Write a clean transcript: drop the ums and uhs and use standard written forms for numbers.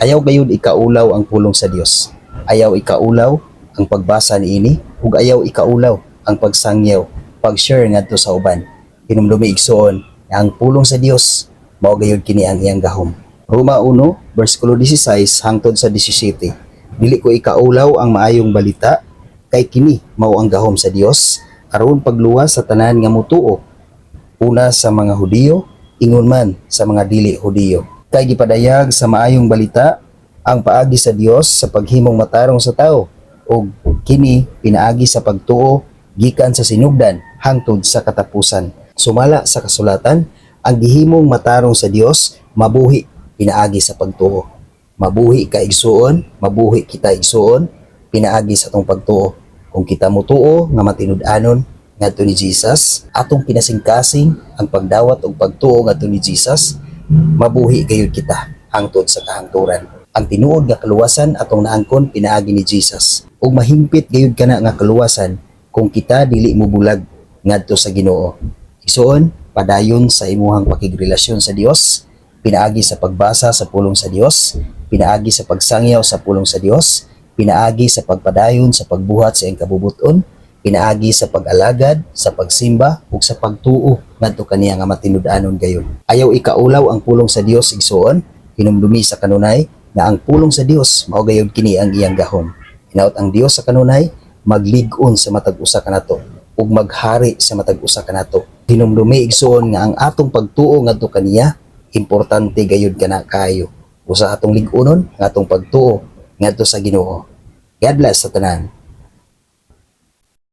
Ayaw gayud ikaulaw ang pulong sa Dios. Ayaw ikaulaw ang pagbasa niini ug ayaw ikaulaw ang pagsangyaw, pag-share ngadto sa uban. Hinumdumi, igsuon, nga ang pulong sa Dios mao gayud kini ang iyang gahom. Roma 1 bersikulo 16 hangtod sa 17. Dili ko ikaulaw ang maayong balita kay kini mao ang gahom sa Dios aron pagluwas sa tanan nga mutuo, una sa mga Hudiyo, ingon man sa mga dili Hudiyo. Kay gipadayag sa maayong balita ang paagi sa Dios sa paghimong matarong sa tao ug kini pinaagi sa pagtuo gikan sa sinugdan hangtod sa katapusan. Sumala sa kasulatan, ang gihimong matarong sa Dios mabuhi pinaagi sa pagtuo. Mabuhi ka, igsuon, mabuhi kita, igsuon, pinaagi sa atong pagtuo. Kung kita mutuo nga matinud-anon ngadto ni Jesus, atong kinasingkasing ang pagdawat og pagtuo ngadto ni Jesus, mabuhi gayud kita hangtod sa kahangturan. Ang tinuod nga kaluwasan atong naangkon pinaagi ni Jesus. Ug mahingpit gayud kana nga kaluwasan kung kita dili mobulag ngadto sa Ginoo. Igsuon, padayon sa imuhang pakigrelasyon sa Dios, pinaagi sa pagbasa sa pulong sa Dios, pinaagi sa pagsangyaw sa pulong sa Dios, pinaagi sa pagpadayon sa pagbuhat sa iyang kabubuton, pinaagi sa pag-alagad, sa pagsimba ug sa pagtuo ngadto kaniya nga matinud-anon gayud. Ayaw ikaulaw ang pulong sa Dios, igsuon, hinumdumi sa kanunay nga ang pulong sa Dios mao gayud kini ang iyang gahom. Hinaot ang Dios sa kanunay maglig-on sa matag usa kanato ug maghari sa matag usa kanato. Hinumdumi, igsuon, nga ang atong pagtuo ngadto kaniya importante gayud kana kaayo. Usa atong lig-unon ang atong pagtuo ngadto sa Ginoo. God bless sa tanan.